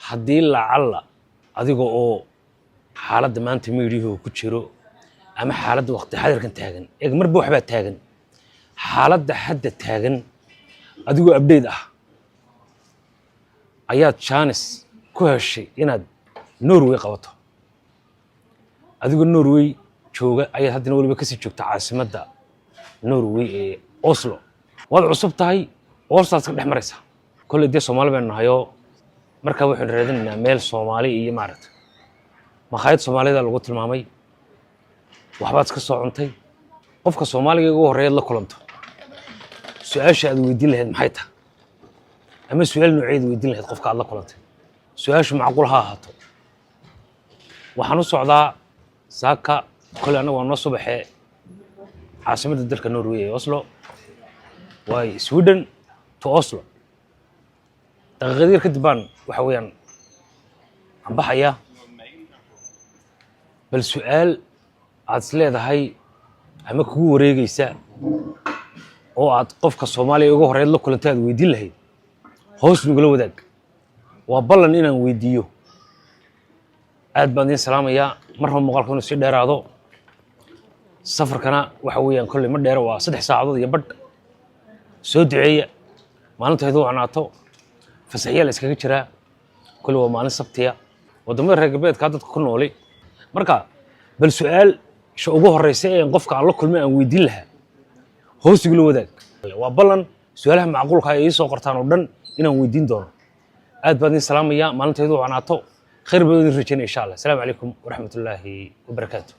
Haddii lacalla adiga oo xaaladda maanta miidhiyuhu ku jiro ama xaaladda waqti xadirkan taagan, eeg, marba waxbaa taagan, xaaladda hadda taagan adigoo update ah ayaad chance ku heshay inaad Norway qabato. Adigoo Norway jooga ayaad haddana weliba kasii joogta caasimadda Norway ee Oslo. Waad cusub tahay, Osload iska dhex maraysaa. Kolley dee Soomaali baynu nahayoo, markaa waxaynu raadinaynaa meel Soomaali iyo maaragta makhaayad Soomaalida lagu tilmaamay. Waxbaad iska soo cuntay. Qofka Soomaaliga ugu horreeyaad la kulanto, su-aasha aad weydiin lahayd maxay tahay? Ama su-aal nooceed weydiin lahayd qofka aad la kulantay? Su-aashu macquul ha ahaato. Waxaan u socdaa saaka, kolley annaga waa noo subaxee, caasimadda dalka Norway ee Oslo. Waay Sweden to Oslo. Daqiiqad yar kadib baan waxa weeyaan aan baxayaa. Bal su-aal aad is leedahay ama kugu wareegeysa oo aad qofka Soomaaliya uga horreyd la kulantay aad weydiin lahayd, hoos nagula wadaag. Waa ballan inaan weydiiyo. Aad baan idiin salaamayaa. Marraba muuqaalka inuu sii dheeraado. Safarkana waxa weeyaan kolley ma dheero, waa 3 saacadood iyo badh. Soo duceeya, maalintu hayduu wacnaato. Fasaxyaa la iskaga jiraa, kolley waa maalin Sabtiya waddamada reer galbeedkaa dadka ku nooli. Marka bal su-aal sha ugu horeysa ee qofka aan la kulmay aan weydiin lahaa, hoos igula wadaag. Waa ballan, su-aalaha macquulka ay ii soo qortaan oo dhan inaan weydiin doono. Aad baan idin salaamaya, maalintaydu wacnaato, khayr baan idin rajaynaya, insha Allah. Asalaamu calaykum waraxmatullaahi wabarakaatu.